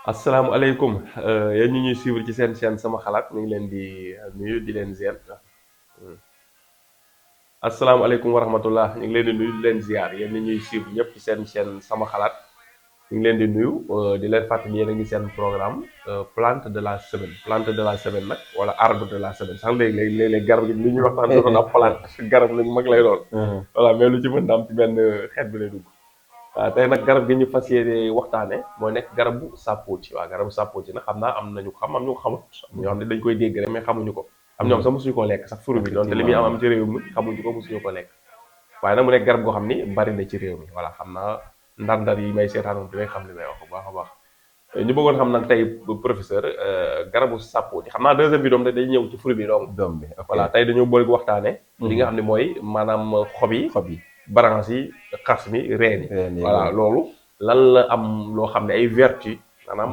asalaamaaleykum yéen ñi ñuy suivre ci seen chaîne sama xalaat ñu ngi leen di nuyu di leen ziar. asalaamaaleykum wa rahmatullah ñu ngi leen di nuyu di leen ziar yéen ñi ñuy suivre ñëpp ci seen chaîne sama xalaat ñu ngi leen di nuyu di leen fàttali yéen a ngi seen programme plante de la semaine nag wala arbre de la semaine sax léegi garab gi li ñuy waxtaan doon ab plante garab lañu mag lay doon. voilà mais lu ci mën na am ci benn xeet bi lay dugg. waaw tey nag garab gi ñu fas yéene waxtaane mooy nekk garabu sapoti. waaw garabu sapoti nag xam naa am nañu ko xam am ñu ko xamut am ñoo xam ne dañ koy dégg rek mais xamuñu ko am ñoom sax mosuñu ko lekk sax furu bi donte li muy am ci réew mi xamuñu ko mosuñu ko lekk waaye nag mu nekk garab goo xam ni bari na ci réew mi voilà xam naa ndar-ndar yi may seetaanoon dinañ xam li may wax bu baax a baax ñu bëggoon xam nag tey professeur garabu sapoti xam naa deuxième bi doom day ñëw ci furu bi doom bi voilà tey dañoo bëgg waxtaane li nga xam ne mooy maanaam xob yi branche yi xas mi reen yi voilà loolu lan la am loo xam ne ay vertu maanaam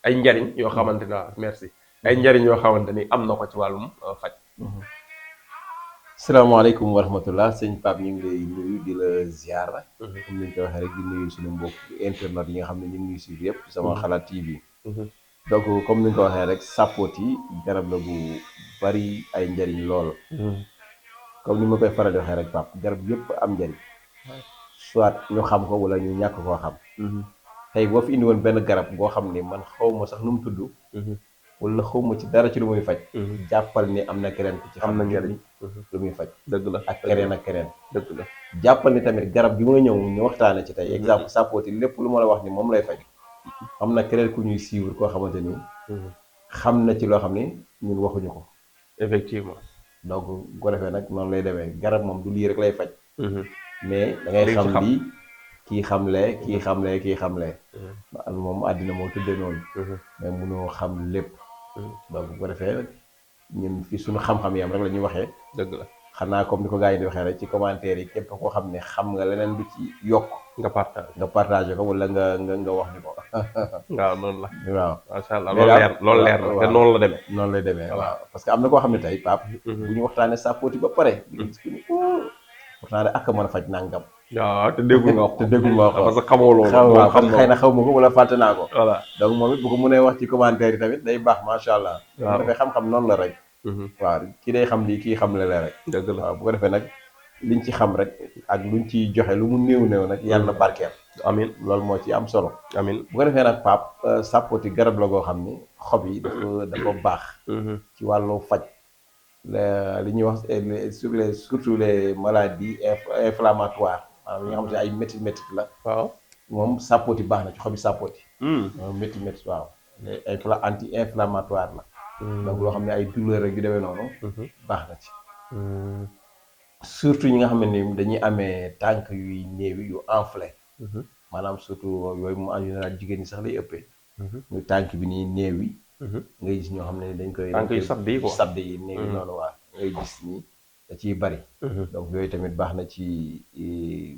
ay njariñ yoo xamante ne merci ay njariñ yoo xamante ni am na ko ci wàllum faj. salaamaaleykum wa rahmatullah sëñ Pape ñu ngi lay nuyu di la ziar. comme ni ñu ko waxee rek di nuyu suñu mbokk internet yi nga xam ne ñu ngi suivre yëpp ci sama xalaat TV. donc comme ni ñu ko waxee rek sapoti garab la bu bari ay njariñ lool. comme ni ma koy faral di waxee rek Pape garab yëpp am njariñ soit ñu xam ko wala ñu ñàkk koo xam. tey boo fi indi woon benn garab boo xam ni man xaw ma sax nu mu tudd. wala xaw ma ci dara ci lu muy faj. jàppal ni am na keneen ku ci xam na njariñ lu muy faj. dëgg la ak keneen ak keneen. dëgg la jàppal ni tamit garab gi nga ñëw ñu waxtaane ci tey exemple sapoti lépp lu ma la wax ni moom lay faj. am na keneen ku ñuy suivre koo xamante ni. xam na ci loo xam ni ñun waxuñu ko. effectivement. donc bu ko defee nag noonu lay demee garab moom du lii rek lay faj. mais da ngay xam lii kii xamlee. moom àddina moo tëddee noonu. mais mënoo xam lépp. donc bu ko defee ñun fi suñu xam-xam yam rek la ñuy waxee. dëgg la xanaa comme ni ko gars yi di waxee rek ci commentaire yi képp koo xam ne xam nga leneen lu ci yokk. nga partagé ko wala nga wax ni ko. waaw noonu la. waaw macha allah loolu leer na te noonu la demee. noonu lay demee waaw parce que am na koo xam ne tey Pape. bu ñu waxtaanee sapoti ba pare. waxtaanee ak a mën a faj nangam. waaw te déggul nga wax te déggul nga wax parce que xamoo loolu. xëy na xaw ma ko wala fàtte naa ko. voilà donc moom it bu ko mënee wax ci commentaire yi tamit day baax macha allah. waaw dafay xam-xam noonu la rek. waaw ki day xam lii kii xam la rek. dëgg la waaw bu ko defee nag liñ ci xam rek ak luñ ciy joxe lu mu néew nag yàlla na barkeel. amin loolu moo ci am solo. amin bu ko defee nag Pape sapoti garab la goo xam ni xob yi dafa baax. ci wàllu faj. li ñuy wax surtout les maladies inflammatoires maanaam yi nga xamante ne ay métti la. waaw moom sapoti baax na ci xobi sapoti. métti waaw ay anti inflammatoire la. donc loo xam ne ay douleur rek yu demee noonu. baax na ci. surtout ñi nga xam ne ni dañuy amee tànk yuy néewi yu enflé. maanaam surtout yooyu mu en général jigéen ñi sax lay ëppee. ñu tànk bi nii néewi. ngay gis ñoo xam ne dañ koy. tànk yu sadd yi néewi noonu waa ngay gis ni da ciy bari. donc yooyu tamit baax na ci.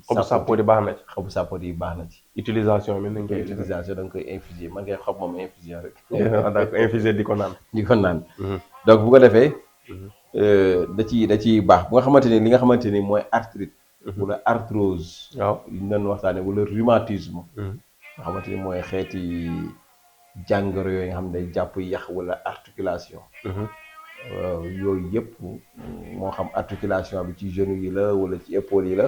xobu sapoti baax na ci. xobu sapoti yi baax na ci. utilisation bi nañ koy utilisation da nga koy infuser man ngay xob moom infusion rek. d'accord infuser di ko naan. donc bu ko defee. da ciy baax bu nga xamante ni li nga xamante ni mooy arthrite. wala arthrose. waaw li ñu doon waxtaanee wala rhumatisme. nga xamante ni mooy xeeti jàngoro yooyu nga xam ne day jàpp yax wala articulation. yooyu yëpp moo xam articulation bi ci genou yi la wala ci épaule yi la.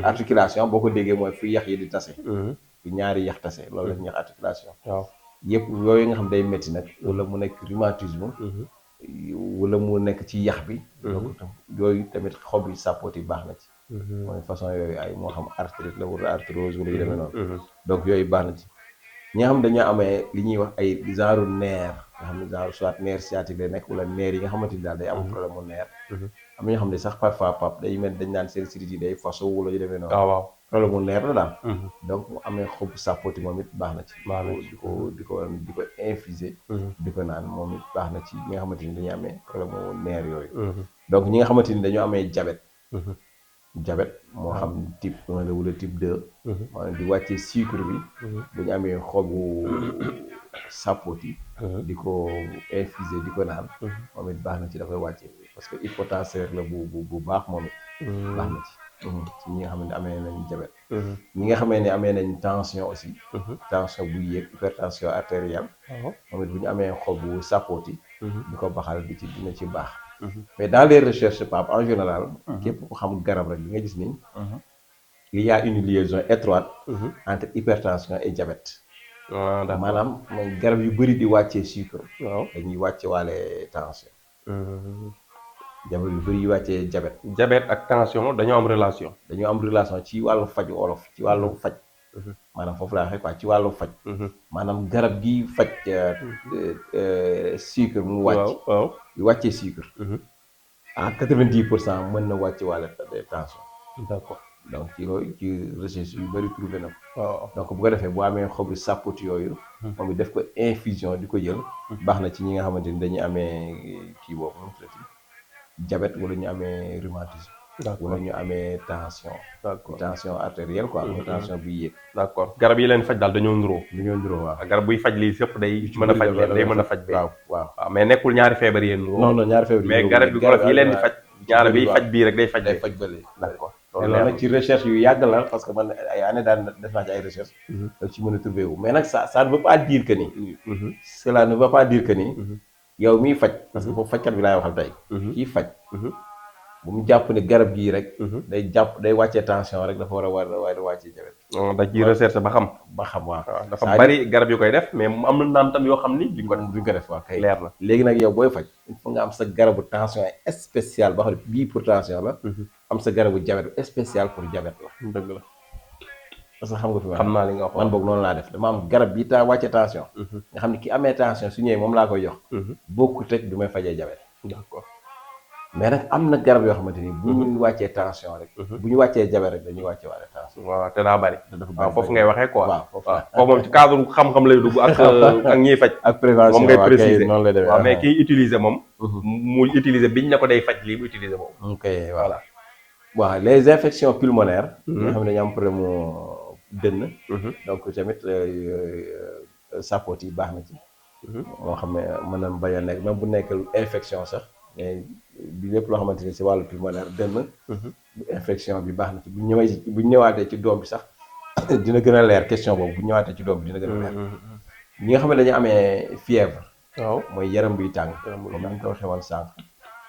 articulation boo ko déggee mooy fu yax yi di tase. fu ñaari yax tase loolu la ñuy wax articulation. waaw yëpp yooyu nga xam day métti nag wala mu nekk rhumatisme. wala mu nekk ci yax bi. donc yooyu tamit xob yi sapoti baax na ci. mooy façon yooyu ay moo xam arthrite la wala arthrose wala yu demee noonu. donc yooyu baax na ci. ñi nga xam dañoo amee li ñuy wax ay genre nerf nga xam ne genre soit nerf sciatique lay nekk wala nerf yi nga xamante ni daal day am problème mu nerf. am na ñoo xam ne sax parfois Pape day mel dañ naan seen sidit yi day faso wala yu demee noonu. waaw problème mu nerf la daal. donc mu amee xobu sapoti moom it baax na ci. di ko infuser. di ko naan moom it baax na ci ñi nga xamante ni dañuy amee problème mu nerf yooyu. donc ñi nga xamante ni dañoo amee diabète moo xam type 1 la wala type 2. maanaam di wàccee sucre bi. bu ñu amee xobu sapoti. di ko infuser di ko naan. moom it baax na ci da koy wàccee parce que hypotension la bu baax moom it. baax na ci ñi nga xam ne amee nañ diabète. ñi nga xamee ne amee nañ tension aussi. tension bu yéeg hypertension artérielle. moom it bu ñu amee xobu sapoti. di ko baxal dina ci baax. mais dans les recherches Pape en général. képp ku xam garab rek li nga gis ni. il y a une liaison étroite. entre hypertension et diabète. maanaam mooy garab yu bëri di wàccee sucre. dañuy wàcce waale tension. diabète yu bëri yu wàccee diabète. diabète ak tension dañoo am relation. dañoo am relation ci wàllu faju olof ci wàllu faj. maanaam foofu laa waxee quoi ci wàllu faj. maanaam garab gi faj sucre mu wàcc. yu wàccee sucre. à 90% mën na wàcce waale tension. d'accord. donc ci loolu ci recherche yu bëri trouvé na ko. donc bu ko defee boo amee xobu sapot yooyu. moom it def ko infusion di ko jël. baax na ci ñi nga xamante ni dañuy amee kii boobu moom traité diabète wala ñu amee rhumatisme. wala ñu amee tension. tension artérielle quoi. mooy tension bi yéeg. d'accord garab yi leen faj daal dañoo nuroo. waaw. garab buy faj lii yëpp day mën a faj leen day mën a faj bee. waaw mais nekkul ñaari feebar yéen nuroo. non ñaari feebar mais garab bi olof yi leen di faj. ñaara biy faj bii rek day faj bee. bële. d'accord. loolu nag ci recherche yu yàgg la parce que man ay année daan def naa ci ay recherche. da ci mën a trouvé wu mais nag ça ne veut pas dire que ni. cela ne veut pas dire que ni. yow miy faj. parce que foofu fajkat bi laay waxal tey. kii faj. bu mu jàpp ne garab gii rek. day wàccee tension rek dafa war a wàccee diabète. da ciy recherche ba xam. waaw. dafa bari garab yu koy def mais mu am na naan tam yoo xam ni duñ ko def waaw kay. leer na léegi nag yow booy faj il faut nga am sa garabu tension spécial ba xam ne bii pour tension la. am sa garabu diabète spécial pour diabète la. dëgg la. parce que xam nga fi ma. xam naa li nga wax man boog noonu laa def dama am garab bi wàcce tension. nga xam ne ki amee tension su ñëwee moom laa koy jox. bokkut ak du may fajee diabète. d'accord. mais nag am na garab yoo xamante ni bu ñu wàccee tension rek. bu ñu wàccee diabète rek dañuy wàcce waale tension. waaw te daa bari. waaw foofu ngay waxee quoi. waaw foofu moom ci cadre xam-xam lay dugg ak ñiy faj. ak prévention moom ngay préciser noonu lay demee. waaw mais kiy utiliser moom. mu utiliser biñ ne ko day faj lii mu utiliser moom. ok voilà. waaw les infections pulmonaires. nga xam ne dañu am problème mu dënn. donc tamit sapot yi baax na ci. moo xam ne mën na bañ a nekk même bu nekk infection sax mais bi lépp loo xamante ni si wàllu pulmonaire dënn. infection bi baax na ci bu ñëwaatee ci doom bi sax dina gën a leer question boobu bu ñëwaatee ci doom bi dina gën a leer. ñi nga xam ne dañu amee fièvre. waaw mooy yaram buy tàng. comme ni ñu ko waxee woon sànq.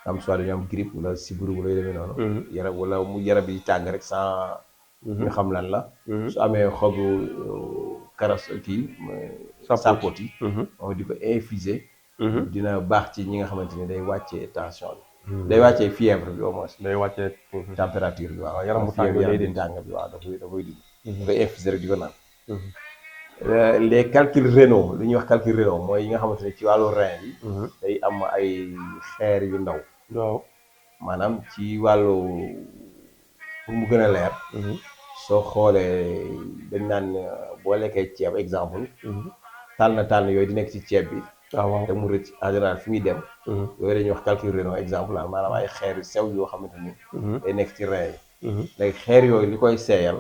am soit dañu am grippe wala sibiru wala yu demee noonu. yaram wala mu yaram bi tàng rek sans. ñu xam lan la. su amee xobu karas kii. sapot yi. moom di ko infuser. dina baax ci ñi nga xamante ni day wàccee tension bi. day wàccee fièvre bi au moins. day wàccee température bi waaw. yaram bu tàng yaram bu tàng bi waaw da koy dindi. da koy infuser rek di ko naan. les calculs rénaux li ñuy wax calcul rénaux mooy yi nga xamante ne ci wàllu rein yi. day am ay xeer yu ndaw. waaw maanaam ci wàllu pour mu gën a leer. soo xoolee dañ naan boo lekkee ceeb exemple. tànn yooyu di nekk ci ceeb bi. waaw te mu rëcc en général fi muy dem. yooyu dañuy wax calcul rénaux exemple maanaam ay xeer yu sew yoo xamante ni. day nekk ci rein yi. léegi xeer yooyu li koy seeyal.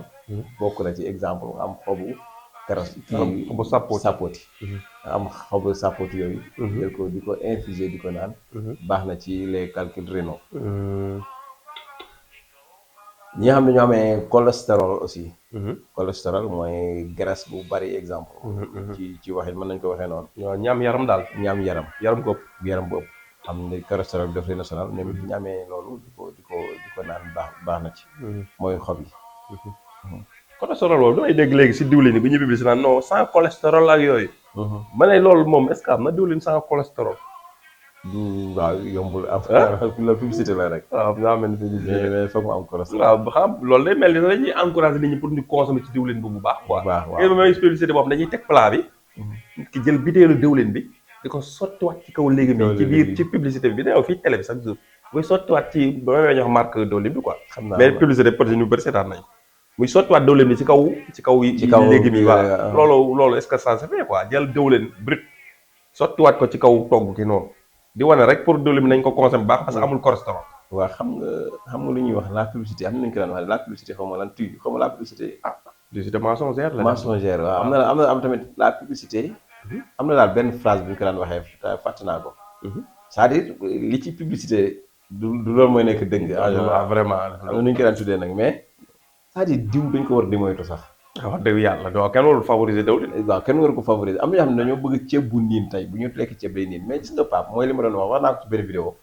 bokk na ci exemple am xobu. karas xobu sapoti am xobu sapoti yooyu. jël ko di ko infuser di ko naan. baax na ci les calculs rénaux. ñi nga xam ne ñoo amee cholestérol aussi. cholestérol mooy graisse bu bari exemple. ci waxin mën nañ ko waxee noonu. waaw ñi am yaram daal. ñi am yaram. yaram bu ëpp. yaram bu ëpp. xam ne cholestérol bi daf leen national ñoom it ñu amee loolu di ko naan baax na ci. mooy xob yi. cholestérol boobu damay dégg léegi si diwlin yi bu ñu publicité naan non sans cholestérol ak yooyu. ma ne loolu moom est-ce que am na diwlin sans cholestérol. waaw yombul am. la publicité la rek. waaw nga xam ne mais foog mu am cholestérol. waaw xam loolu day mel ni dañuy encouragé nit ñi pour ñu consommer ci diwlin bu baax quoi. waaw may publicité boobu dañuy teg plat bi. nit ki jël bitéelu diwlin bi. di ko sottiwaat ci kaw légumes yi ci biir ci publicité bi dañoo fii télé bi chaque jour. muy sottiwaat ci ba may wax marque diwlin bi quoi. xam naa mais publicité peut être ñu bëri seetaan nañ muy sottiwaat diwlin bi ci kaw légumes yi waaw loolu est-ce que ça se fait quoi jël diwlin brut sottiwaat ko ci kaw togg ki noonu di wane rek pour diwlin bi nañ ko consommer baax parce que amul cholestérol. waaw xam nga lu ñuy wax la publicité am na ñu ko daan wax la publicité xaw ma lan tuy xaw ma la publicité publicité mensongère la. mensongère waaw am tamit la publicité. am na daal benn phrase bu ñu ko daan waxee fàtte naa ko. c'est-à-dire li ci publicité du loolu mooy nekk dëgg. vraiment am na nu ñu ko daan tuddee nag mais c'est-à-dire diw dañ ko war di moytu sax. wax dëgg yàlla doo kenn warul favoriser dawlin. waaw kenn war ko favoriser am na ñoo xam ne dañoo bëgg ceeb bu niin tey bu ñu lekk ceeb day niin mais gis nga Pape mooy li ma doon wax naa ko ci benn vidéo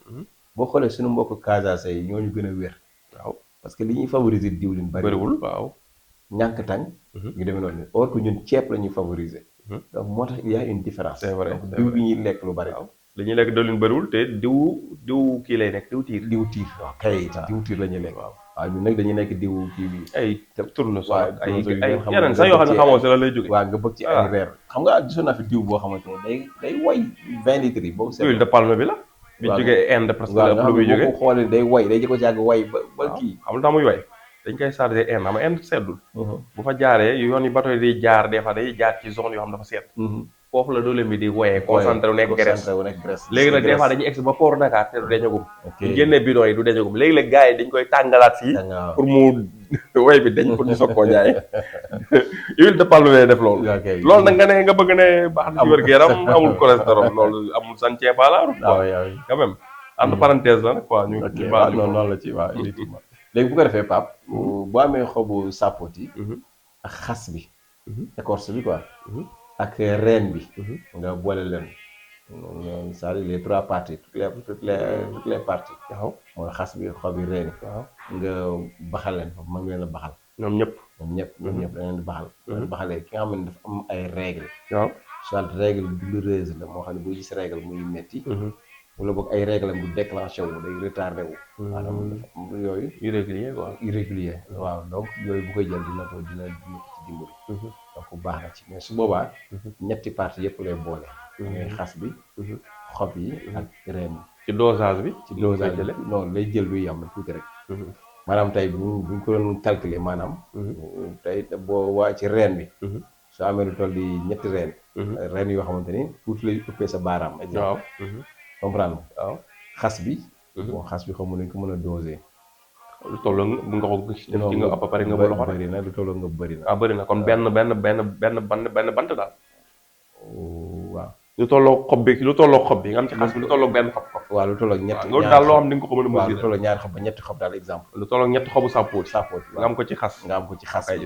boo xoolee suñu mbokk Casaase yi ñooñu gën a wér. waaw parce que li ñuy favoriser diwlin bëriwul waaw. ñànk tàng. ñu demee noonu or que ñun ceeb la ñuy favoriser. donc moo tax il y a une différence. c'est vrai donc diw bi ñuy lekk lu bari. waaw li ñuy lekk dawlin bëriwul te diw kii lay nekk diw tiir. diw tiir waaw kay diw tiir la ñuy lekk. waaw ñun nag dañuy nekk diw kii bi. ay tournesol ay yeneen sax yoo xam ne xamoo si la lay jóge. waaw nga bëgg ci ay reer. xam nga gisoon naa fi diw boo xamante ne day way 20 litres yi boobu. huile de palme bi la. bi jógee Inde presque la lu muy jógee boo ko xoolee day way day jëkko jàgg way ba kii. xam nga muy way dañ koy chargé Inde xam nga Inde seddul. bu fa jaaree yoon yi bateau yi di jaar des fois day jaar ci zone yoo xam dafa sedd. foofu la doole bi di woyee concentré wu nekk graisse léegi nag des fois dañuy egg ba port Dakar te du deñagum ñu génnee bidon yi du deñagum léegi-léeg gars yi dañ koy tàngalaat fii pour mu woy bi dañ pour ñu soog koo jaay huile de palme def loolu loolu nag nga bëgg ne baax na ci wér-gu-yaram amul cholestérol loolu amul santé pas la quand même entre parenthèse la nag quoi ñu waaw noonu la ci waaw effectivement léegi bu ko defee Pape boo amee xobu sapoti ak xas bi écorce bi quoi ak reen bi nga boole leen c'est-à-dire les 3 parties toutes les parties waaw mooy xas bi xob bi reen yi waaw nga baxal leen fa mën nga leen a baxal ñoom ñëpp da leen di baxal baxalee ki nga xam ne dafa am ay règle waaw soit règle douloureuse la moo xam ne boo gis règle muy metti wala boog ay règle am du déclenché wu day retardé wu maanaam dafa am yooyu irrégulier waaw donc yooyu bu koy jël dina ko ci dimbali donc baax na ci mais su boobaa ñetti parties yëpp lay boole ngay xas bi xob yi ak reen bi ci dosage bi non lay jël luy yam tuuti rek maanaam tey buñ ko doon calculer maanaam tey boo waa ci reen bi soo amee lu toll di ñetti reen yoo xamante ni tuuti lay ëppee sa baaraam exemple comprendre waaw xas bi bon xas bi xamu nañ ko mën a doser lu tolloo bu nga ko def ci nga à peu près nga loxo bëri na lu tolloo nga bëri na bëri na kon benn bant daal waaw lu tolloo xob bi nga am ci xas bi lu tolloo benn xob waaw lu tolloo ñetti loolu daal loo xam di nga ko mën a mesurer lu tolloo ñaari xob ba ñetti xob daal exemple lu tolloo ñetti xobu sapoti nga am ko ci xas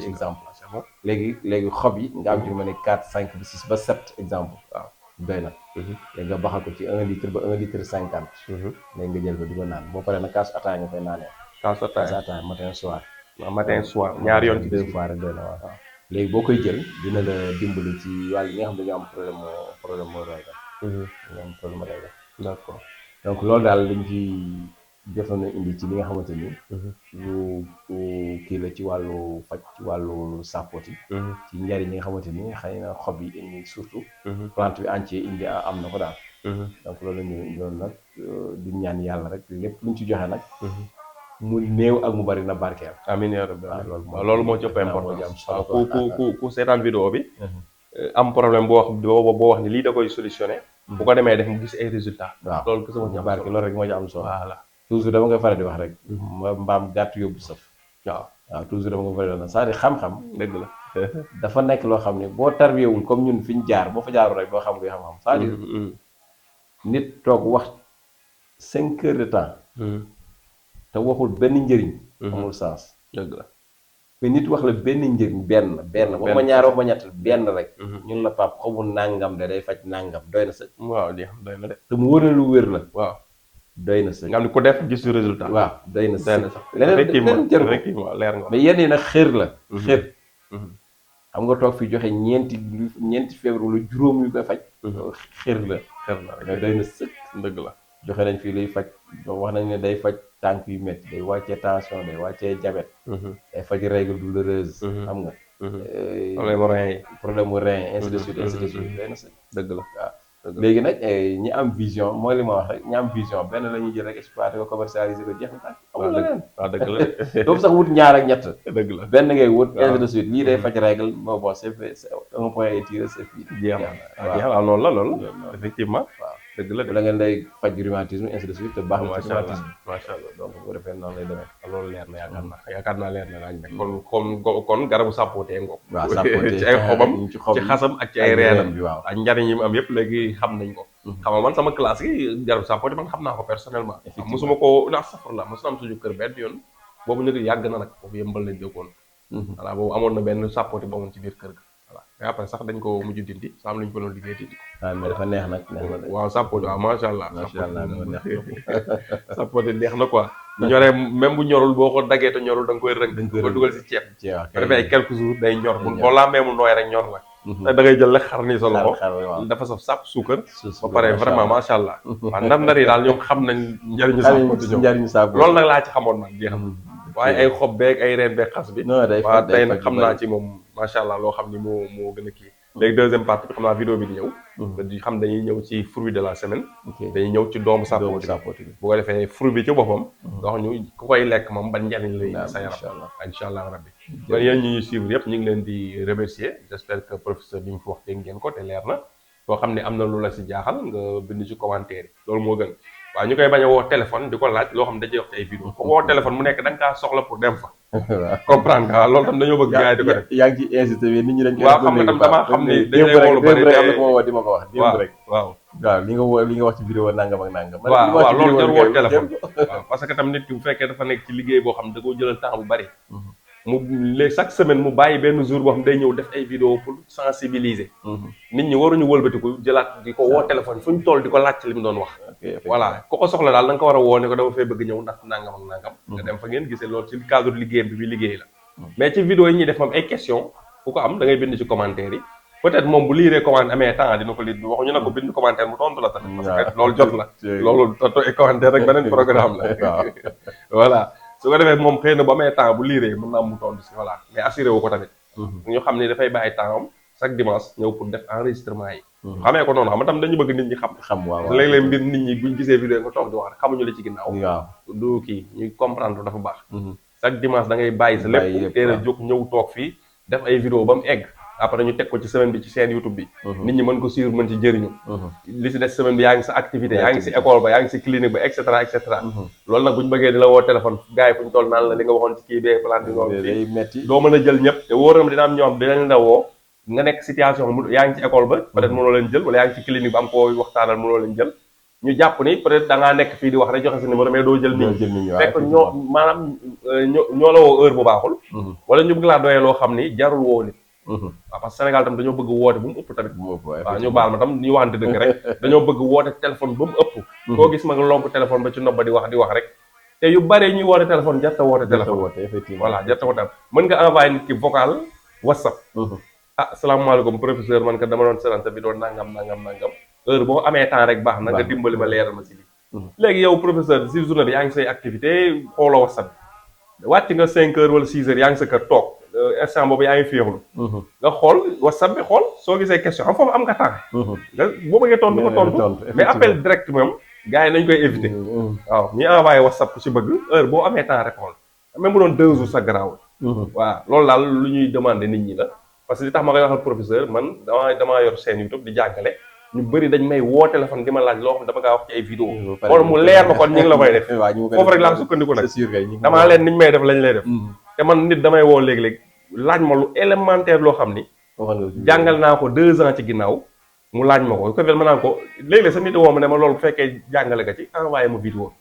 exemple léegi xob yi nga am ci lu mel ne 4 5 ba 6 ba 7 exemple waaw doy na léegi nga baxal ko ci 1 litre ba 1 litre 50 léegi nga jël ko di ko naan boo paree nag kaasu ataaya nga koy naanee kaasu ataaya matin soir ñaari yoon ci 2 fois rek doy na waaw léegi boo koy jël dina la dimbali ci wàll yi nga xam ne dañu am problème moo règle dañu am problème règle d'accord donc loolu daal dañ ci jotoon a indi ci li nga xamante ni lu kii la ci wàllu faj ci wàllu sapoti ci njariñ yi nga xamante ni xëy na xob yi indi surtout plante bi entier indi am na ko daal donc loolu la ñu loolu nag di ñaan yàlla rek lépp luñ ci joxe nag mu néew ak mu bari na barkeel amiin yaa rabbi loolu moo ci ëpp importance waaw ku seetaan vidéo bi am problème boo wax ni lii da koy solutionné bu ko demee def mu gis ay résultats waaw loolu kese moo ci am barke loolu rek moo ci am solo voilà toujours dama koy faral di wax rek mbaam gàtt yóbbu sëf waaw toujours dama koy faral di wax c'est-à-dire xam-xam dëgg la dafa nekk loo xam ne boo tarbiyewul comme ñun fi ñu jaar boo fa jaaru rek doo xam koy xam-xam c'est-à-dire nit toog wax 5 heures de temps te waxul benn njëriñ amul sens dëgg la mais nit wax la benn njëriñ benn wax ma ñaar wax ma ñett benn rek ñun la pap xobu nàngam de day faj nàngam doy na sëkk waaw doy na de te mu wër lu wér la waaw doy na sëkk nga xam ne ku def gis résultat waaw doy na sëkk leneen jër effectivement leer nga mais yenn yi nag xër la xër xam nga toog fi joxe ñeenti feebar lu juróom yu koy faj xër la mais doy na sëkk dëgg la joxe nañ fii luy faj wax nañ ne day faj tànk yu métti day wàccee tension day wàccee diabète day faj règle douloureuse xam nga problème mu rein ainsi de suite day na sëkk dëgg la waaw léegi nag ñi am vision mooy li ma wax rek ñi am vision benn la ñuy jël rek exploité ko commercialisé ko jeex na tànk amul leneen waaw dëgg la doomu sax wut ñaar ak ñett dëgg la benn ngay wut ainsi de suite lii day faj règle bon c'est un point étiré c'est fini jeex na waaw loolu la effectivement waaw dëgg la la ngeen day faj rhumatisme ainsi de suite te baax na ci rhumatisme macha allah donc bu defee noonu lay demee loolu leer na yaakaar naa leer na daañu nekk kon garabu sapotee ngoog waaw sapotee ci ay xobam ci xasam ak ci ay reenam bi waaw ak njariñ yi mu am yëpp léegi xam nañ ko xam nga man sama classe yi garabu sapotee man xam naa ko personnellement mosuma ko ndax safar la mos na am suñu kër benn yoon boobu nag yàgg na nag foofu yëmbal lañ dëkkoon voilà boobu amoon na benn Sapote bu amoon ci biir kër ga voilà mais après sax dañ ko mujj dindi sa am lu ñu ko doon liggéey dindi ko. ah mais dafa neex nag neex na de. waaw Sapote waaw macha allah. macha allah dafa neex Sapote neex na quoi. bu ñoree même bu ñorul boo ko daggee te ñorul da nga koy rënk. ko dugal si ceeb. bu defee ay quelques jours day ñor boo lambee mu nooy rek ñor la. te da ngay jël rek xar nii sa loxo. dafa saf sàpp suukar. ba pare vraiment macha allah. waaw ndar-ndar yi daal ñoom xam nañ njëriñu Sapote ñoom loolu nag laa ci xamoon nag jeex na. waaye ay xob beeg ay reen beeg xas bi. waaw tey nag xam naa ci moom macha allah loo xam ni moo gën a kii. léegi deuxième partie bi xam naa vidéo bi di ñëw. di xam dañuy ñëw ci fruit de la semaine. dañuy ñëw ci doomu Sapote bi bu ko defee fruit bi ci boppam. nga wax ñu ku koy lekk moom ban njariñ lay sa yaram. incha allah rabbi. kon yéen ñi ñuy suivre yëpp ñu ngi leen di remercier j'espère que professeur bi ñu fi wax dégg ngeen ko te leer na. boo xam ne am na lu la si jaaxal nga bind ci commentaire yi loolu moo gën. waaw ñu koy bañ a woo téléphone di ko laaj loo xam ne dajee wax ci ay vidéo ko woo téléphone mu nekk da nga kaa soxla pour dem fa. comprendre nga waaw loolu tam dañoo bëgg gars yi di ko def. yaa ngi ci incité bi nit ñi dañ koy. waaw xam nga tam damaa xam ni dañ lay woo lu bari am na ko ma woo di ma ko wax. démb rek waaw li nga wax ci vidéo nangam ak nangam. waaw loolu jarul woo téléphone. waaw parce que tam nit ki bu fekkee dafa nekk ci liggéey boo xam ne da koo jëlal temps bu bari. mu chaque semaine mu bàyyi benn jour boo xam day ñëw def ay vidéo pour sensibiliser. nit ñi waruñu wëlbatiku jëlaat di ko woo téléphone fu ñu toll di ko laaj li mu doon wax. voilà ku ko soxla daal da nga ko war a woo ne ko dama fay bëgg ñëw ndax nangam ak nangam. nga dem fa ngeen gisee loolu ci cadre liggéeyam bi liggéey la. mais ci vidéo yi ñuy def moom ay question ku ko am da ngay bind ci commentaire yi peut-être moom bu liiree commentaire amee temps dina ko lire waxuñu ne ko bind commentaire mu tontu la tamit. parce que loolu jot la. loolu tontu ay commentaire rek beneen programme la. voilà. su ko defee moom xëy na bu amee temps bu liiree mën naa mu tontu si voilà mais assuré wu ko tamit. ñu xam ne dafay bàyyi temps am chaque dimanche ñëw pour def enregistrement yi. xamee ko noonu xam nga tam dañu bëgg nit ñi xam. waaw léeg-léeg mbir nit ñi buñ gisee vidéo nga toog di wax rek xamuñu la ci ginnaaw. waaw du kii ñuy comprendre dafa baax. chaque dimanche da ngay bàyyi sa lépp teel a jóg ñëw toog fii def ay vidéo ba mu egg. après ñu teg ko ci semaine bi ci chaîne YouTube bi. nit ñi mën ko suivre mën ci jëriñu. li ci des semaine bi yaa ngi sa activité yaa ngi si école ba yaa ngi si clinique ba et cetera et cetera. loolu nag bu ñu bëggee di la woo téléphone gars yi fu ñu toll naan la li nga waxoon ci kii bee plante bi doo mën a jël ñëpp te wóor na dina am ñoo xam dinañ la woo nga nekk situation mu yaa ngi ci école ba peut-être mënoo leen jël wala yaa ngi ci clinique ba am koo waxtaanal mënoo leen jël ñu jàpp ni peut-être da ngaa nekk fii di wax rek joxe sa numéro mais doo jël nit ñi fekk ñoo maanaam ñoo la woo heure bu baaxul wala ñu bëgg laa doyee loo xam ni jarul woo nit waaw parce que Sénégal tam dañoo bëgg woote bu mu ëpp tamit waaw ñu baal ma tam ñu waxante dëgg rek dañoo bëgg woote téléphone ba mu ëpp koo gis ma nga lonk téléphone ba ci nopp ba di wax rek te yu bare ñuy woote téléphone jarta woote téléphone voilà jarta woote mën nga envoyé nit ki vocal WhatsApp asalaamaaleykum professeur man ka dama doon seetaan sa vidéo nangam heure boo amee temps rek baax na nga dimbali ma leeral ma si lii léegi yow professeur si journée bi yaa ngi say activité xooloo WhatsApp bi wàcc nga 5 heures wala 6 heures yaa ngi sa kër toog instant boobu yaa ngi féexlu nga xool WhatsApp bi xool soo gisee question am foofu am nga temps nga boo bëggee tontu nga tontu mais appel direct moom gars yi nañ koy éviter waaw ñi envoyé WhatsApp ku ci bëgg heure boo amee temps rek xool même bu doon 2 jours sa garaawul waaw loolu daal lu ñuy demander nit ñi la parce que li tax ma koy waxal professeur man damaa yor chaîne YouTube di jàngale ñu bëri dañ may woo téléphone di ma laaj loo xam dama kaa wax ci ay vidéo wala mu leer ma kon ñu ngi la koy def foofu rek laa sukkandiku nag damaa leen niñ may def lañ lay def te man nit damay woo léeg-léeg laaj ma lu élémentaire loo xam ni jàngal naa ko 2 ans ci ginnaaw mu laaj ma ko ko fel ma naan ko léeg-léeg sa nit woo ma ne ma loolu bu fekkee jàngale nga ci envoyé ma vidéo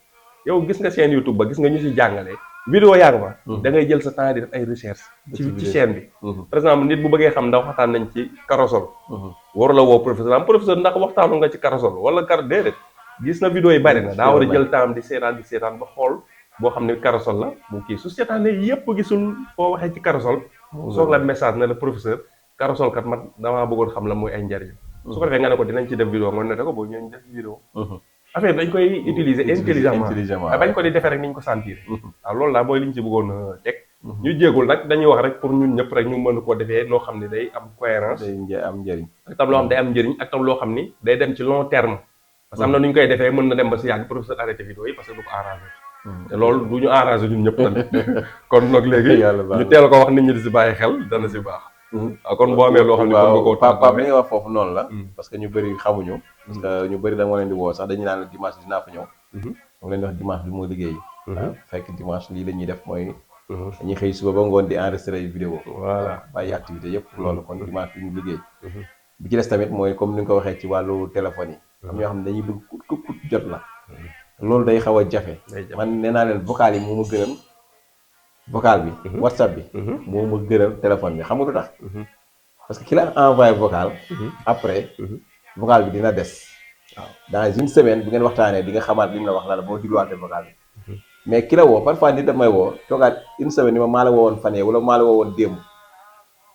yow gis nga chaîne YouTube ba gis nga ñu si jàngalee vidéo yaa ngi fa da ngay jël sa temps di def ay recherche ci chaîne bi par exemple nit bu bëggee xam ndax waxtaan nañ ci karosol waru la woo professeur ndax waxtaanu nga ci karosol wala déedéet gis na vidéo yi bari na daa war a jël temps di seetaan ba xool boo xam ne karosol la bu kii su seetaanee yépp gisul foo waxee ci karosol soog la message ne la professeur karosol kat man damaa bëggoon xam la mooy ay njariñ su ko defee nga ne ko dinañ ci def vidéo nga ne ko boo ñëwee ñu def vidéo affaire dañ koy utiliser intelligemment bañ ko di defee rek ni ñu ko sentir waaw loolu daal mooy li ñu ci bëggoon a teg ñu jéegul nag dañuy wax rek pour ñun ñëpp rek ñu mën koo defee noo xam ne day am cohérence day am njëriñ ak tam loo xam day am njëriñ ak tam loo xam ni day dem ci long terme parce que am na nu ñu koy defee mën na dem ba si yàgg professeur arrêté vidéo yi parce que du ko arrangé te loolu du ñu arrangé ñun ñëpp tamit kon nag léegi ñu teel ko wax nit ñi di si bàyyi xel dana si baax waaw kon boo amee loo xam ne kon nga koo papa li nga wax foofu noonu la parce que ñu bëri xamuñu parce que ñu bëri da nga leen di woo sax dañu naan la dimanche dinaa fa ñëw moom leen di wax dimanche bi moo liggéey fekk dimanche lii la ñuy def mooy dañuy xëy suba ba ngoon di enregistré ay vidéo voilà bàyyi activité yëpp loolu kon dimanche bi ñu liggéey bi ci des tamit mooy comme ni nga ko waxee ci wàllu téléphone yi am ñoo xam ne dañuy bëgg kut jot la loolu day xaw a jafe man nee naa leen vocal yi moo ma gënal vocal bi. WhatsApp bi. moo ma gënal téléphone bi xam nga lu tax. parce que ki la envoyé vocal. après vocal bi dina des. waaw dans une semaine bu ngeen waxtaanee di nga xamaat li mu la wax la boo digluwaatee vocal bi. mais ki la woo parfois nit daf may woo toogaat une semaine ni ma maa la woowoon fan yii wala maa la woowoon démb.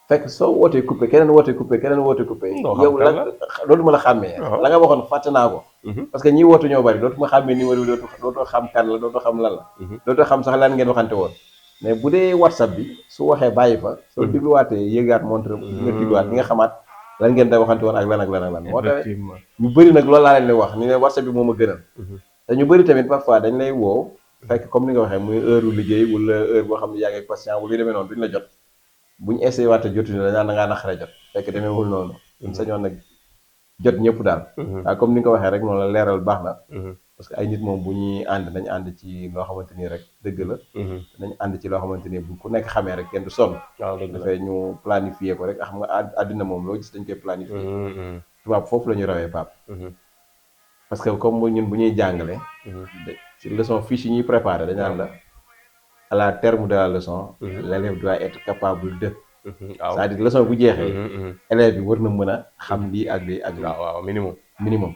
fekk soo wootee coupé keneen wootee coupé keneen wootee coupé. yow la loolu ma la xàmmee. la nga waxoon fàtte naa ko. parce que ñi wootu ñoo bari dootuma xàmmee numéro bi dootoo xam kan la dootoo xam lan la. dootoo xam sax lan ngeen waxante woon. mais bu dee WhatsApp bi su waxee bàyyi fa. soo digluwaatee yéegaat montre nga digluwaat di nga xamaat lan ngeen da waxante woon ak lan ak lan ak lan. moo tax ñu bëri nag loolu laa leen di wax ni ne WhatsApp bi moo ma gënal. te ñu bëri tamit parfois dañ lay woo fekk comme ni nga waxee muy heure liggéey wala heure boo xam ne yaa ngi patient wala yu demee noonu duñ la jot bu ñu essayé waate jotuñu la ñaan da ngaa naqare jot fekk demeewul noonu. sañoon nag jot ñëpp daal. waaw comme ni nga ko waxee rek noonu la leeral baax na. parce que ay nit moom bu ñuy ànd nañ ànd ci loo xamante ni rek dëgg la. nañ ànd ci loo xamante ni bu ku nekk xamee rek kenn du sonn. waaw dëgg la dafay ñu planifier ko rek xam nga àddina moom loo gis dañ koy planifier. tubaab foofu la ñu rawee Pape. parce que comme ñun bu ñuy jàngale. ci leçon fiche yi ñuy préparé dañ naan la. à la terme de la leçon, l'élève doit être capable de. C'est-à-dire leçon bu jeexee. élève bi war na mën a xam lii ak lii ak lii. waaw minimum.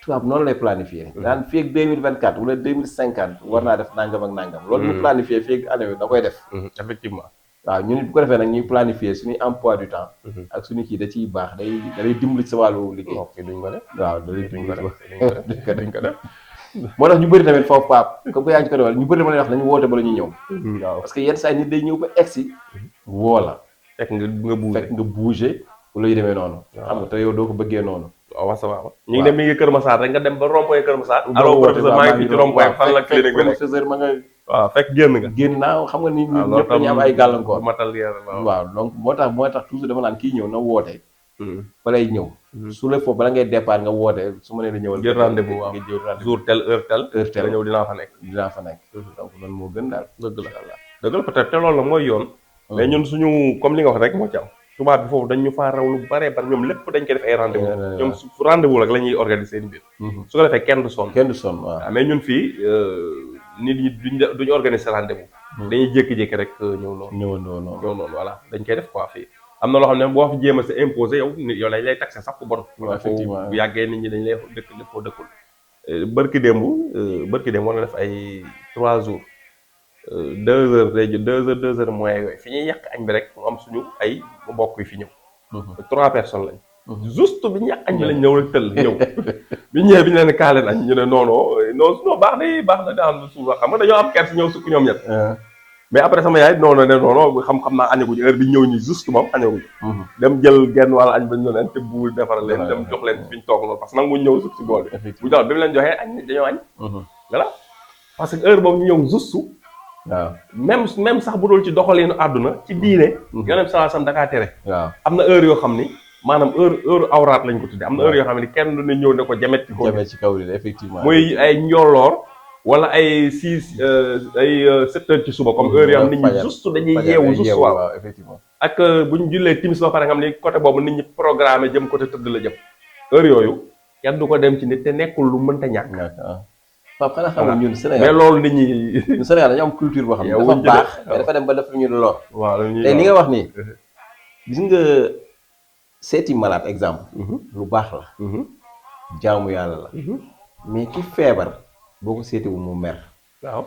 tubaab noonu lay planifier. daan fii ak 2024 wala 2050 war naa def nangam ak nangam. loolu mu planifier fii ak année bi da koy def. effectivement. waaw ñun bu ko defee nag ñuy planifier suñuy emploi du temps. ak suñu kii da ciy baax da lay dimbali sa wàllu liggéey. ok duñ ko def. waaw da lay dimbali duñ ko def. moo tax ñu bëri tamit foofu Pape comme yaa ngi ko defal ñu bëri dama lay wax nañu woote ba la ñuy ñëw. waaw parce que yenn saa yi nit day ñëw ba egsi woo la. fekk nga bouger wala yu demee noonu. xam nga te yow doo ko bëggee noonu. waaw waaw ñu ngi dem mi ngi Kër Massar rek nga dem ba rond-point Kër Massar. allo professeur maa ngi fi ci rond-point fan la clinique bi nekk professeur ma nga. waaw fekk génn naa xam nga ni ñëpp dañu am ay gàllankoor. matériel waaw donc moo tax toujours dama naan kii ñëw na woote. ba lay ñëw. su la foofu bala ngay départ nga woote su ma nee la ñëwal. jël rendez-vous waaw nga jël rendez-vous jour tel heure tel. nga ñëw dinaa fa nekk. donc loolu moo gën daal. dëgg la peut-être te loolu la mooy yoon. mais ñun suñu comme li nga wax rek moo ci am. tubaab bi foofu dañ ñu faa raw lu bare bari ñoom lépp dañ koy def ay rendez-vous. ñoom rendez-vous rek la ñuy organiser seen biir. su ko defee kenn du sonn. waaw mais ñun fii nit ñi duñu organiser rendez-vous. dañuy jékki-jékki rek ñëw noonu. voilà dañ koy def quoi fii. am na loo xam ne boo fi jéem a sa imposé yow lañ lay taxé sax ku bon. effectivement bu yàggee nit ñi dañ lay dëkkul. bërki démb war na def ay 3 jours 2 heures day jël 2 heures moins yooyu fi ñuy yàq añ bi rek mu am suñu ay mbokk yi fi ñëw. 3 personnes lañ. juste bi ñu yàq añ bi lañ ñëw rek tëll ñëw. bi ñëwee bi ñu leen kaaleen añ ñu ne non baax na daan suuf xam nga dañoo am kersi ñëw sukk ñoom ñett. mais après sama yaay non xam naa añaguñu heure bi ñëw ñi juste moom añaguñu. dem jël genn wàll añ ba ñu leen te buul defaral leen dem jox leen fi ñu toog noonu parce que nag mu ñëw suuf si bool bi. bu jox bi mu leen joxee añ dañoo añ. voilà parce que heure boobu ñu ñëw juste. waaw même sax bu dul ci doxalinu àdduna ci diine. yonent saa sam dakaa tere. waaw am na heure yoo xam ni maanaam heure awraat lañ ko tuddee am na heure yoo xam ne kenn du ne ñëw ne ko jamet ci kaw li effectivement. muy ay njolloor. wala ay 7 heures ci suba comme heure yoo xam nit ñi juste dañuy yeewu juste waaw effectivement. ak bu ñu jullee timis ba pare nga xam ni côté boobu nit ñi programmé jëm côté tëdd la jëm heure yooyu kenn du ko dem ci nit te nekkul lu mënta ñàkk. Pape xanaa xam nga ñun Sénégal mais loolu nit ñi. ñun Sénégal dañu am culture boo xam ne dafa baax mais dafa dem ba def ñu lor. waaw tey li nga wax nii gis nga seeti malade exemple. lu baax la. jaamu yàlla la. mais ki feebar. boo ko seetiwul mu mer. waaw.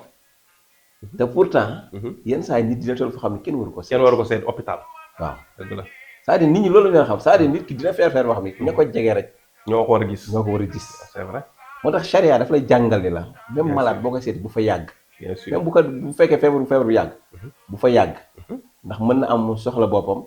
te pourtant. yenn saa yi nit dina toll foo xam ne kenn waru ko seet. hôpital. waaw dëgg la. c'est-à-dire nit ñi loolu la ñu xam c'est-à-dire nit ki dina feer boo xam ne ña ko jege rek. ñoo ko war a gis. c'est vrai. moo tax charia daf lay jàngal ni la. même malade boo ko seeti bu fa yàgg. bien sûr même bu fekkee feebar bu yàgg. bu fa yàgg. ndax mën na am soxla boppam.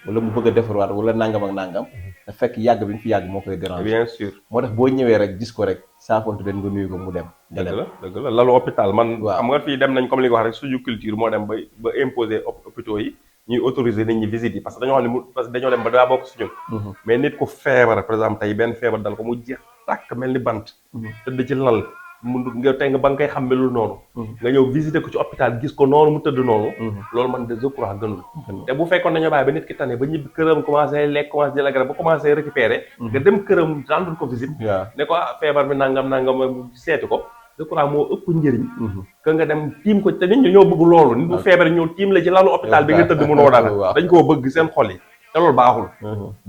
wala mu bëgg a defarwaat wala nangam ak nangam. te fekk yàgg bi ñu fi yàgg moo koy déranger. bien sûr moo tax boo ñëwee rek gis ko rek saafontu leen nga nuyu ko mu dem. dëgg la lalu hôpital man. xam nga fii dem nañ comme li nga wax rek suñu culture moo dem ba imposer hôpitaux yi ñuy autoriser nit ñi visite yi parce que dañoo xam ne parce que dañoo dem ba daa bokk si ñun. mais nit ko feebar par exemple tey benn feebar dal ko mu jeex tàkk mel ni bant. tëdd ci lal nga tey nga ba nga koy xam melul noonu. nga ñëw visiter ko ci hôpital gis ko noonu mu tëdd noonu. loolu man de je crois gënul. te bu fekkoon dañoo bàyyi ba nit ki tane ba ñibbi këram commencé lekk commencé jël garab ba commencé récupérer. nga dem këram rendre ko visite. ne ko feebar bi nangam seeti ko je crois moo ëpp njëriñ que nga dem tiim ko te nit ñi ñoo bëgg loolu nit bu feebar ñëw tiim la ci lalu hôpital bi nga tëdd mënoo dara dañ koo bëgg seen xol yi te loolu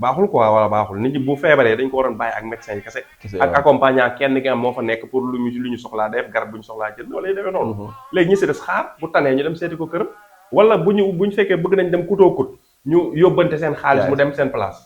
baaxul quoi wala baaxul nit ñi bu feebaree dañ ko waroon bàyyi ak médecin yi kese ak accompagnant kenn ki am moo fa nekk pour lu ñu soxlaa def garab bu ñu soxlaa jël wala yi demee noonu léegi ñi si des xaar bu tanee ñu dem seeti ko këram wala bu ñu fekkee bëgg nañ dem kutoo kut ñu yóbbante seen xaalis mu dem seen place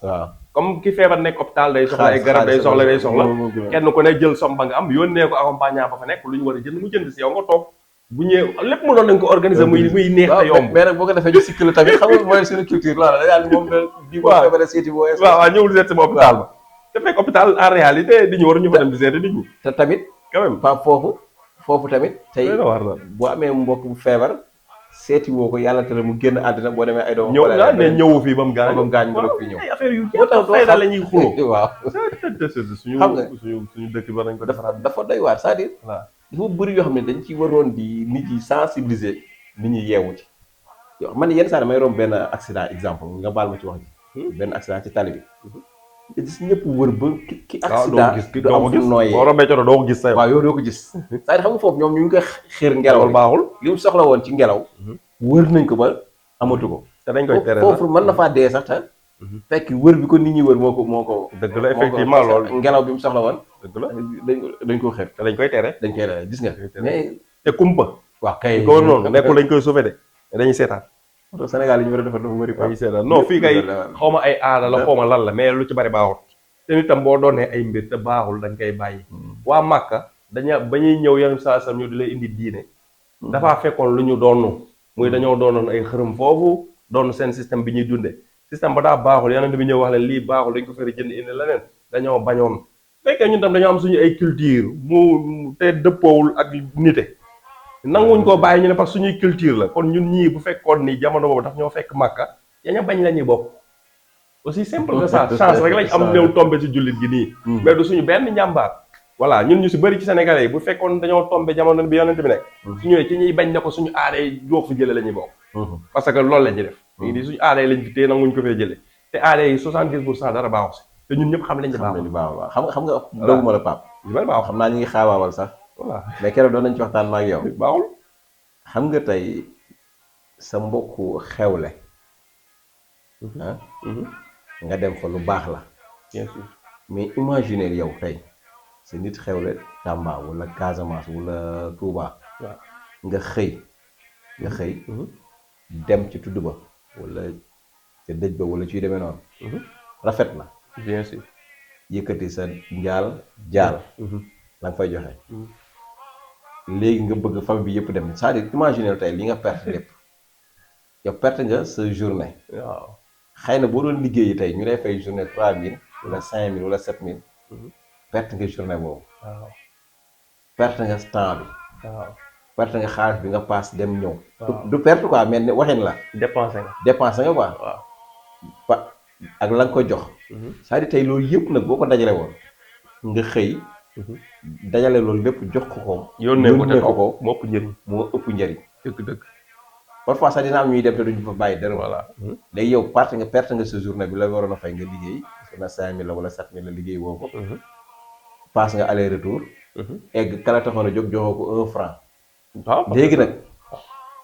comme ki feebar nekk hôpital day soxla ay garab day soxla kenn ku ne jël som ba nga am yónnee ko accompagnant ba fa nekk lu ñu war a jënd mu jënd si yow nga toog bu ñëwee lépp mu doon nañ ko organiser muy neex te yomb mais nag boo ko defee ñu sikk la tamit xam nga mooy suñu culture loolu da daal moom di boo feebaree seeti boo waaw ñëwul seet sama hôpital ba te fekk hôpital en réalité di ñu war ñu fa dem di seeti nit ñi te tamit quand même pas foofu tamit tey boo amee mbokk bu feebar seeti woo ko yàlla tere mu génn àddina boo demee ay doom ñëw nga ne ñëwu fii ba mu gaañ mu doog fi ñëw ay affaire yu fay daal la ñuy xuloo waaw suñu xam nga suñu dëkk war nañ ko defaraat dafa doy waar c'est-à-dire dafa bëri yoo xam ne dañ ci waroon di nit yi sensibiliser nit ñi yeewu ci yow man yenn saa damay romb benn accident exemple nga baal ma ci wax ji benn accident ci tali bi nga gis ñëpp wër ba ki accident du am fu nooyee boo rombee coro doo ko gis sa waaw yow doo ko gis c'est-à-dire xam nga foofu ñoom ñu ngi koy xiir ngelaw baaxul li mu soxla woon ci ngelaw wër nañ ko ba amatu ko te dañ koy tere foofu mën na faa dee sax te fekk wër bi ko nit ñi wër moo ko dëgg la effectivement loolu ngelaw bi mu soxla woon dëgg la dañ ko xeeb te dañ koy tere gis nga mais te kumpa waaw kay ko noonu nekkul dañ koy sauver de dañuy seetaan Sénégal yi ñu war a defar dafa bëri dañuy seetaan non fii kay xaw ma ay aada la xaw ma lan la mais lu ci bari baaxut te nitam boo doonee ay mbir te baaxul dañ koy bàyyi waa Màkka ba ñuy ñëw yenn saa sam ñu di lay indi diine dafaa fekkoon lu ñu doonu muy dañoo doonoon ay xërëm foofu doon seen système bi ñuy dunde système ba daa baaxul yonent bi ñëw wax leen lii baaxul dañ ko feri jënd indi leneen dañoo bañoon fekkee ñun tam dañoo am suñu ay culture mu te dëppoowul ak nite nanguwuñ koo bàyyi ñu ne parce que suñuy culture la kon ñun ñii bu fekkoon ni jamono boobu daf ñoo fekk Màkka yaña bañ la ñuy bokk aussi simple que ça chance rek lañ am ñëw tombé ci jullit gi nii mais du suñu benn njàmbaar voilà ñun ñu si bëri ci Sénégalais yi bu fekkoon dañoo tombé jamono bi yonent bi nekk su ñëwee ci ñuy bañ ne ko suñu aada yi joo fi jële la ñuy bokk parce que loolu lañuy def léegi di suñu aada yi lañ fi téye nanguñ ko fee jële te aada yi 70% dara baaxu si te ñun ñëpp xam lañ di baaxul xam nga dooguma la Pape yu bari baaxul xam naa ñu ngi xaawaawal sax voilà mais keroog doon nañ ci waxtaan ma ak yow baaxul xam nga tey sa mbokku xewle nga dem fa lu baax la bien sûr mais imaginer yow tey sa nit xewle Tamba wala Casamance wala Touba nga xëy dem ci tudd ba wala ca dëj ba wala ciy demee noonu rafet na bien sûr yëkkati sa jaal la nga fay joxe léegi nga bëgg famille bi yëpp dem c'est-à-dire imaginer tey li nga perte lépp yow perte nga sa journée waaw xëy na boo doon liggéeyi tey ñu lay fay journée 3000 wala 5000 wala 7000 perte nga journée boobu waaw perte nga temps bi waaw perte nga xaalis bi nga paas dem ñëw du perte quoi mais waxin la dépensé nga quoi waaw ak la nga ko jox c'est-à-dire tey loolu yëpp nag boo ko dajale woon nga xëy dajale loolu lépp jox ko yónnee ko moo ëpp njëriñ dëgg parfois sax dina am ñuy dem te duñu fa bàyyi dara voilà léegi yow perte nga sa journée bi la waroon a fay nga liggéey su na 5000 la wala 7000 la liggéey woo ko passe nga aller retour egg kala taxoon a jóg joxoo ko 1 franc léegi nag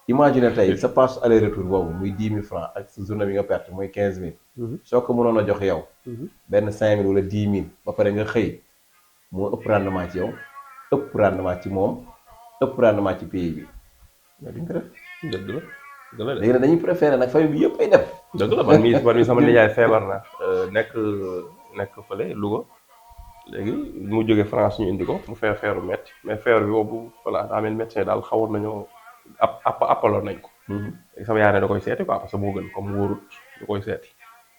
imagine tey sa passe aller retour boobu muy 10 000 francs ak sa journée bi nga perte muy 15000 soo ko mënoon a jox yow benn 5000 wala 10 000 ba pare nga xëy moo ëpp rendement ci yow ëpp rendement ci moom ëpp rendement ci pays bi mais duñ ko def dëgg la léegi nag dañuy préféré nag famille bi yëpp ay def dëgg la man mii sama nijaay feebar na nekk fële Louga léegi mu jóge France ñu indi ko mu feeru metti mais feebar bi boobu voilà daa mel médecin daal xawoon nañoo appaloon nañ ko léegi sama yaay ne da koy seeti quoi parce que moo gën comme wóorut da koy seeti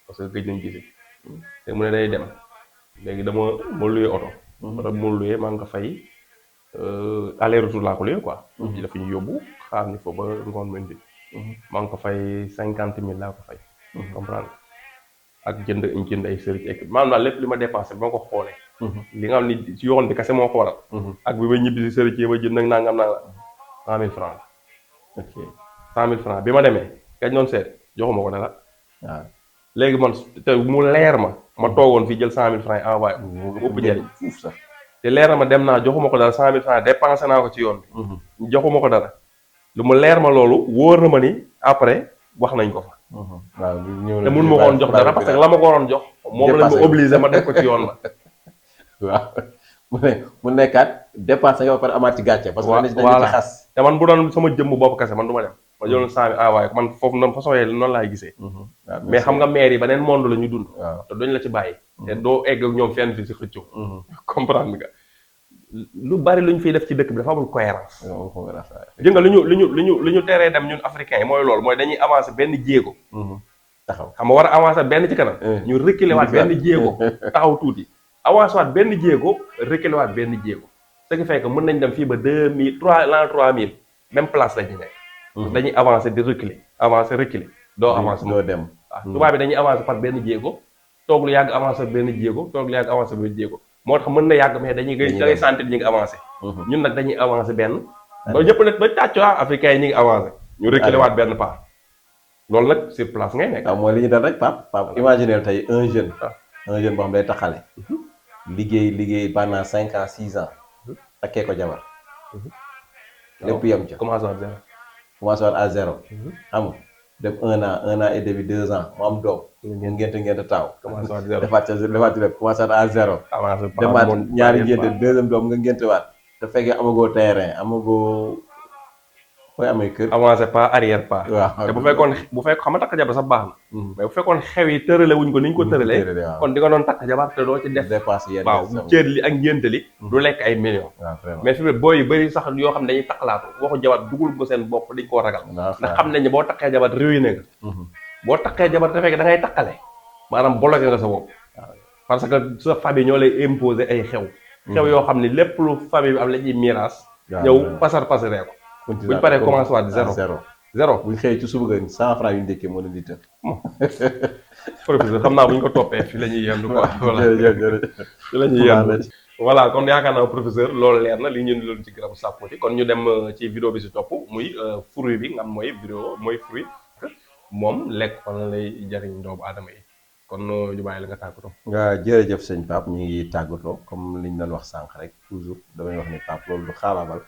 parce que gëj nañ gisee léegi mu ne day dem léegi ma luyee oto bi ma luyee maa nga fay aller retour laa ko luyee quoi ci dafa ñu yóbbu xaar ni fa ba ngoon ma indi maa ngi ko fay 50 000 laa ko fay comprendre ak jënd ay sëriñ équipe maanaam daal lépp li ma dépensé ba ma ko xoolee li nga xam ni ci yoon bi kese moo ko waral ak bi ma ñibbi si sëriñ yi ma jënd nag nangam 100 000 francs la ok 100 000 francs bi ma demee kañ doon seet joxuma ko dara waaw léegi man te mu leer ma toogoon fii jël 100 000 francs yi envoyé mu ëpp njëriñ fuuf sax te leer na ma dem naa joxuma ko dara 100 000 francs dépensé naa ko ci yoon bi joxuma ko dara lu mu leer ma loolu wóor na ma ni après wax nañ ko fa waaw ñëw te mun ma ko woon jox dara parce que la ma ko waroon jox moom lañ ma obligé ma def ko ci yoon la waaw mu nekkaat dépassé nga ba pare amaat ci gàcce parce que dañu ci xas te man bu doon sama jëmm bopp kese man du ma dem ma jëloon 100 000 envoyé ko man foofu noonu façon yee noonu laay gisee mais xam nga maire yi beneen monde la ñu dund te duñ la ci bàyyi te doo egg ak ñoom fenn fi si xëccoo comprendre nga lu bari lu ñu fiy def ci dëkk bi dafa amul cohérence jë nga lu ñu teree dem ñun africains yi mooy loolu mooy dañuy avancer benn jéego taxaw xam nga war a avancer benn ci kanam ñu reculer waat benn jéego taxaw tuuti avancé waat benn jéego reculer waat benn jéego ce qui fait que mën nañ dem fii ba 2000 3000 même place la ñu nekk dañuy avancer di reculer avancer reculer doo avancer doo dem waaw tubaab bi dañuy avancer par benn jéego toog lu yàgg avancer benn jéego toog lu yàgg avancer benn jéego moo tax mën na yàgg mais dañuy da ngay sentir ñu ngi avancer ñun nag dañuy avancer benn ba ñëpp nag ba tàcc africains yi ñu ngi avancer ñu reculer waat benn pas loolu nag sur place ngay nekk waaw mooy li ñu dal rek Pape imaginer tey un jeune boo xam day taxale liggéey pendant 5 ans 6 ans takkee ko jabar lépp yem ca commencé waat à zéro xam nga dem 1 an et demi 2 ans mu am doom ngénte taaw defaat ci lépp commencé waat à zéro demaat ñaari ngénte deuxième doom nga ngénte waat te fekkee amagoo terrain amagoo fooy amee kër avancé pas arrière pas waaw te bu fekkoon xam nga takk jabar sax baax na mais bu fekkoon xew yi tërale wuñ ko ni ñu ko tëralee kon di nga doon takk jabar te doo ci def dépassé yenn waaw cër li ak ngénte li du lekk ay millions mais fi mu booy yu bëri sax yoo xam ne dañuy takkalaatu waxu jabar dugul ko seen bopp dañ koo ragal ndax xam nañ ne boo takkee jabar ruiné nga boo takkee jabar te fekk da ngay takkale maanaam bloqué nga sa bopp parce que sa famille ñoo lay imposer ay xew yoo xam ne lépp lu famille bi am la ñuy miraas ñëw pasaree ko buñ paree commencé waat zéro buñ xëyee ci suba ga 100 francs yu ñu ndékkee moo leen di tër professeur xam naa bu ñu ko toppee fii la ñuy yendu quoi fii la ñuy yendu voilà kon yaakaar naa professeur loolu leer na li ñu loolu ci garabu Sapoti kon ñu dem ci vidéo bi si topp muy fruit bi nga xam mooy fruit moom lekk fan lay jariñ doomu aadama yi kon ñu bàyyi la nga tàggatoo. nga jërëjëf sëñ Pape ñu ngi tàggatoo comme liñ doon wax sànq rek toujours damay wax ni Pape loolu du xaabaabal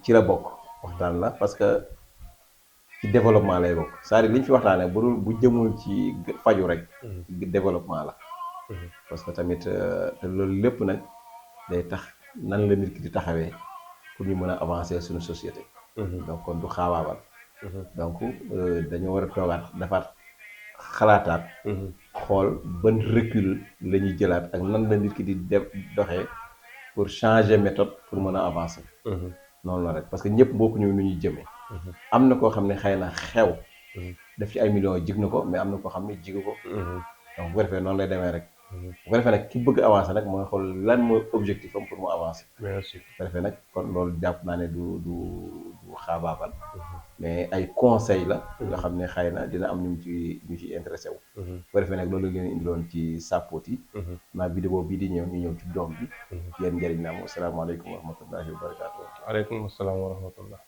ci la bokk waxtaan la parce que ci développement lay bokk c'est-à-dire li ñu fi waxtaanee bu jëmul ci faju rek développement la parce que tamit te loolu lépp nag day tax nan la nit ki di taxawee pour ñu mën a avancer suñu société donc kon du xaabaabal donc dañoo war a toogaat defaat xalaataat xool ban recul la ñuy jëlaat ak nan la nit ki di doxee pour changer méthode pour mën a avancer noonu la rek parce que ñëpp bokkuñu nu ñuy jëmee am na koo xam ne xëy na xew def ci ay millions jig na ko mais am na koo xam ne jigu ko donc bu ko defee noonu lay demee rek bu ko defee nag ki bëgg avancer nag mooy xool lan mooy objectif am pour mu avancer merci bu ko defee nag kon loolu jàpp naa ne du xaabaabal mais ay conseil la yoo xam ne xëy na dina am ñu ci intéressé wu bu ko defee nag loolu la ngeen indiloon ci Sapoti naa vidéo bii di ñëw ñu ñëw ci doom bi yéen njëriñ naa moom asalaamaaleykum wa rahmatullahi wa barakatuh aleykum asalaam wa rahmatullah